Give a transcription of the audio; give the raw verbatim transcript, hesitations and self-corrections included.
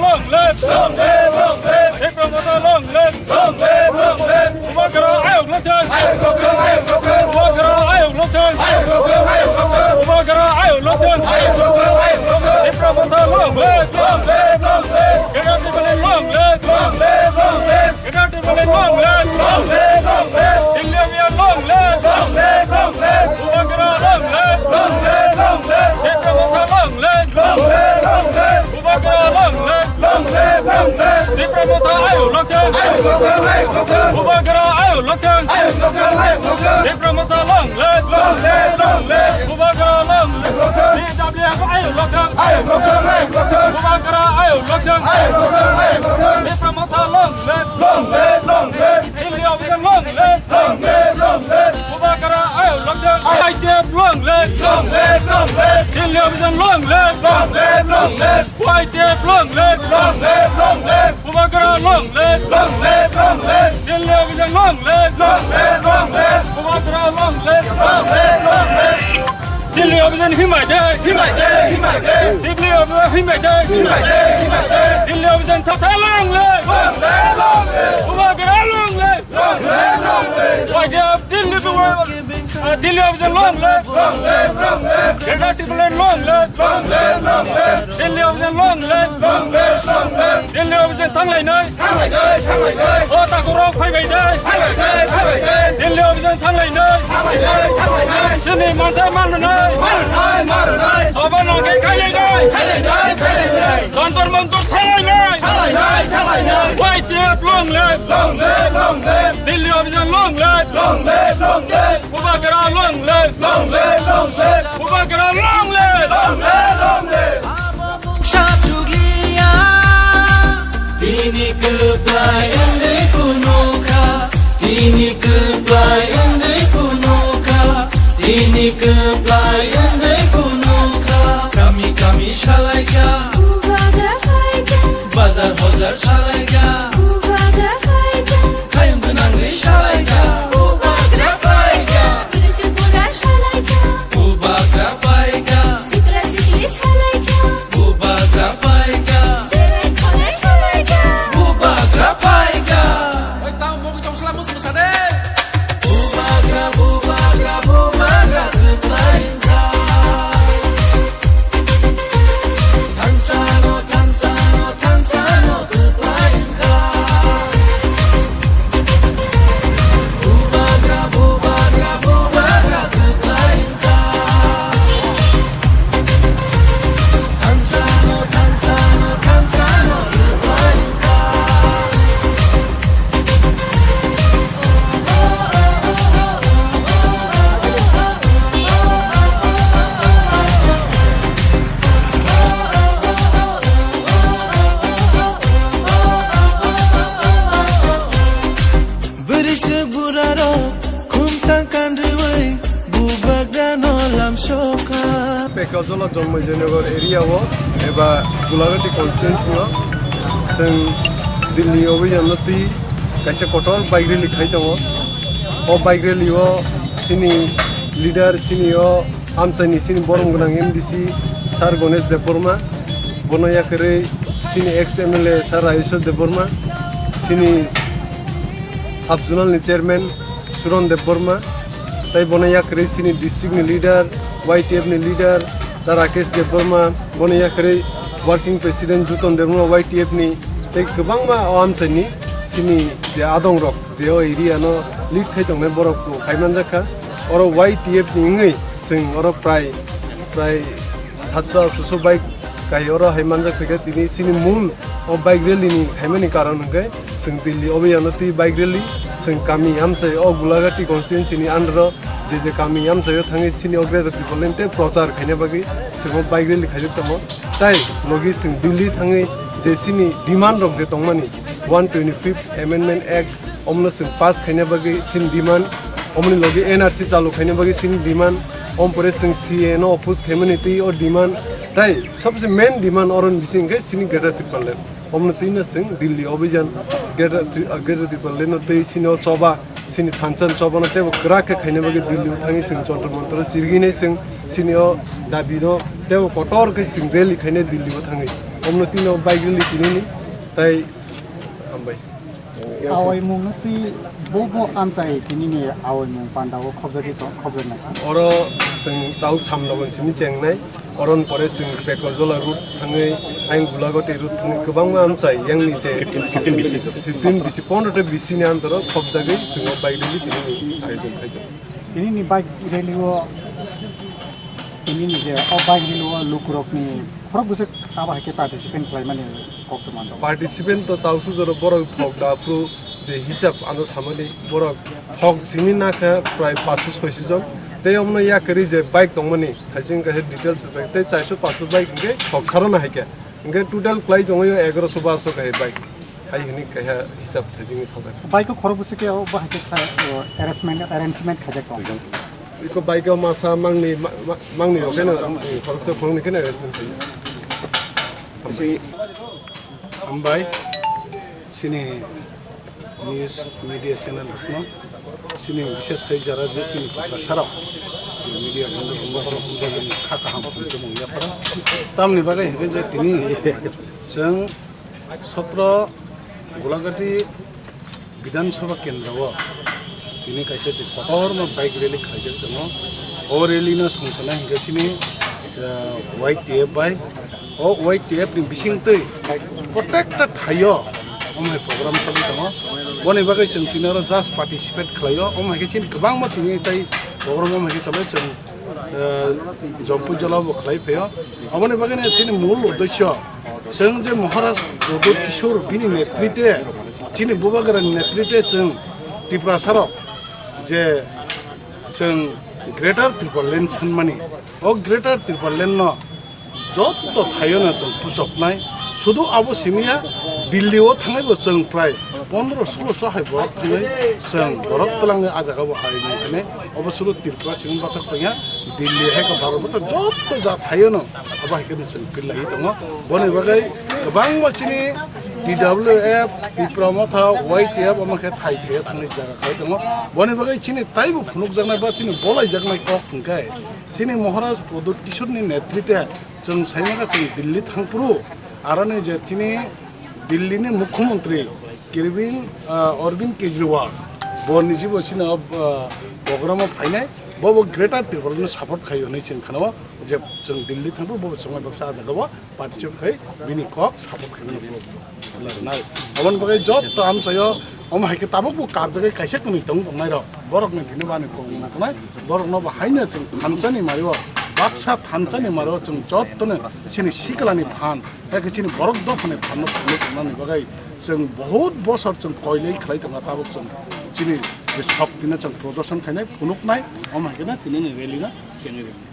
Long live! Long live! Long live! Tipra Motha long live! Long live! Long live! Bubagra ayuk lokthang! Ayuk lokthang! Ayuk lokthang! Bubagra ayuk lokthang! Ayuk lokthang! Ayuk lokthang! Bubagra ayuk lokthang! Ayuk lokthang! Ayuk lokthang! Tipra Motha long live! Long live! Long live! Greater Tipraland long live! Long live! Long live! Greater Tipraland long live! Long live! Long live! Delhi Abhiyan long live! Long live! Long live! Bubagra long live! Long live! Long live! Tipra Motha long live! Long live! Long live! Bubagra long live! Long live! Long live! Tipra Motha ayuk lokthang! Ayuk lokthang! Ayuk lokthang! Bubagra ayuk lokthang! Ayuk lokthang! Ayuk lokthang! Tipra Motha long live! Long live! Long live! Bubagra long live! Long live! T W F ayuk lokthang! Ayuk lokthang! Ayuk lokthang! Bubagra ayuk lokthang! Ayuk lokthang! Ayuk lokthang! Tipra Motha long live! Long live! Long live! Delhi Abhiyan long live! Long live! Long live! Bubagra ayuk lokthang! Y T F long live! Long live! Long live! Delhi Abhiyan long live! Long live! Long live! Y T F long live! Long live! Long live! Bubagra long live! Long live! Long live! Delhi Abhiyan long live! Long live! Long live! Bubagra long live! Long live! Long live! Delhi Abhiyan himai de! Himai de! Himai de! Delhi Abhiyan himai de! Himai de! Himai de! Delhi Abhiyan thata long live! Long live! Long live! Bubagra long live! Long live! Long live! Y T F Delhi Bubagra, uh, Delhi Abhiyan long live! Long live! Long live! Greater Tipraland long live! Long live! Long live! Delhi Abhiyan long live! Long live! Long live! Delhi Abhiyan thanglainai! Thanglainai! Thanglainai! O takhurok phaibai de! Phaibai de! Phaibai de! Delhi Abhiyan thanglainai! Thanglainai! Thanglainai! Chini manthai manrwnai! Manrwnai! Manrwnai! Choba nangkhe khailainai! Khailainai! Khailainai! Jantar Mantar thanglainai! Thanglainai! Thanglainai! Y T F long live! Long live! Long live! Delhi Abhiyan long live! Long live! Long live! Bubagra long live! Long live! Long live! Bubagra long live! Long live! Long live! Tini kwplai wngwi phunukha, tini kwplai wngwi phunukha, tini kwplai wngwi phunukha. Kami kami salaikha, bazar bazar salaikha, khayung gwnangwi salaikha, bubagra phaikha. Bubagra phaikha. Sikla sikli salaikha. Bubagra phaikha. Serai khonai salaikha. Bubagra phaikha. Oi, tamo mokol chong sala mus musa de. Bubagra, bubagra, bubagra kwplai wngkha. Thansano, thansano, thansano kwplai wngkha. Bubagra, bubagra, bubagra kwplai wngkha. Bwrwi swk burarok khumtang kanrwi bubagrano lamsokha. Pekajala Jonmai Jaynagar area o eba Gulagati constituency o chwng Delhi Abhiyan no twi kaisa kotor bike rally khai tongo. O bike rally o chini leader, chini o amchaini chini borom gwnang M D C Sir Ganesh Debbarma, bono yakarwi chini ex M L A Sir Rajeshwar Debbarma, chini sub zonal ni chairman Suron Debbarma, tei bono yakarwi chini district ni leader, Y T F ni leader, ta Rakesh Debbarma, bono yakarwi working president Juton Debbarma Y T F ni, tei kwbangma o amchaini chini je adong rok, je o area no lead khai tongnai borok bo khai manjak kha. Oro Y T F ni wngwi chwng oro prai, prai satso asoso bai kai oro hai manjak phaikha. Tini chini mul o bike rally ni khaimani karon hwnkhe chwng Delhi Abhiyan no twi bike rally, chwng kami amchai o Gulagati constituency ni under o je je kami amchai o thangwi chini o Greater Tipraland tei prochar khaina bagwi chwng o bike rally khaijak tongo. Tai logi chwng Delhi thangwi je chini demand rok je tongmani one twenty fifth Amendment Act, omono chwng pass khaina bagwi chini demand, omoni logi N R C chalu khaina bagwi chini demand, om pore chwng C A A no oppose khaimani twi o demand, tai sobse main demand oroni bising khe chini Greater Tipraland. Omono twino chwng Delhi Abhiyan Greater Tri-, Greater Tipraland no twi chini o choba Chini thansa ni choba no teibo kwrak khe khaina bagwi Delhi o thangwi chwng Jantar Mantar o chirigwi nai chwng chini o dabi no teibo kotor khe chwng rally khainai Delhi o thangwi. Omno tini o bike rally tini ni tai hambai. Awaimung no twi bo bo amchai tini ni awaimung panda o khobjagwi tong khobjaknai. Oro chwng tau samno gon simi chengnai. Oron pore chwng Bekorjola route thangwi, ayang Gulagoti route thangwi kwbangma amchai yangni je fifteen B C, fifteen B C, pondro ta B C ni antaro khobjagwi chwng o bike rally tini ni ayojon khaijak. Tini ni bike rally o, tini ni je o bike rally o lukurokni khorok bwswk abo hai khe participant khlaimani kok tongma tongo. Participant to tausu jora borok thok da phuru je hisab ano samani borok thok simi nakha prai paanch soi jon. Tei omno yakarwi je bike tongmani thaising kaisa details bai tei chairso paanch bike hwnkhe thok sarona hai khe. Hwnkhe total kwlai tongwi egaroso barso kaisa bike. Hai hwnwi kaisa hisab thaising sajak. Bike o khorok bwswk khe o bahai khe khlai, o, arrangement, arrangement khaijak tong. Iko bike o masa mangni, ma-, ma-, mangni rok kheno, khoroksa khoroknwi kheno arrangement khaio. Hambai, chini news media channel rokno, chini bishes khai jara je chini Tiprasa rok, je media bondhu bondhu rok bondhu ni kha kaham phone tong yapra. Tamni bagwi hwnkhe je tini chwng sotro Gulagati Bidhan Sabha Kendra o tini kaisa je kotorma bike rally khlaijak tongo. O rally no songsanai hwnkhe chini, ah, Y T F bai. O Y T F ni bisingtwi protekta thaio omo hai program choli tongo. Boni bagwi chwng tini oro just participate khlaio. Omo hai khe chini kwbangma tini tai program omo hai khe choli chwng, eh, Jampui jala bo khlai phaio. Aboni bagwi no chini mul uddesho chwng je Maharaj Pradyut Kishore bini netritwe, chini Bubagra ni netritwe chwng Tiprasa rok je chwng Greater Tipraland sanmani, o Greater Tipraland no joto thaio no chwng pusoknai. Sudu abo simiya, Delhi o thangwi bo chwng prai pondro solo so hai borok thangwi chwng borok twlangwi ah jaga bo hai nai hwnwi. Obo sulu Tripura simi bathak tongya, Delhi hai ko baro bwswk joto ja thaio no abo hai khe chwng kwlaiwi tongo. Boni bagwi kwbangma chini T W F, Tipra Motha, Y T F omo khe thai thaiya thangwi jaga khai tongo. Boni bagwi chini taibo phunukjaknai ba chini bolaijaknai kok hwnkhe chini Maharaj Pradyut Kishore ni netritwe chwng saimaka chwng Delhi thangphuru aroni je chini Delhi ni Mukhyamantri Arvind, ah, Arvind Kejriwal bo nijibo chini, ah, program o phainai, bo bo Greater Tipraland no support khai hwnwi chwng khanao je chwng Delhi thangphuru bo chwng baksa ah jaga o participate khai bini kok support khai nai. Aboni bagwi joto amchaio omo hai khe tabuk bo karjagwi kaisa kwnwi tong tongnai rok borok ni thini bani kok tongnai borok no bo haino chwng thansa ni mario baksa thansa ni mario chwng joto no chini sikla ni phan Hakhe chini borok dophani phanno phunuk tongnani bagwi chwng bahut bosor chwng koilai khlai tongkha, tabuk chwng chini je shokti no chwng prodorshon khainai, phunuknai, omo hai kheno tini ni rally no chengwi rwnai.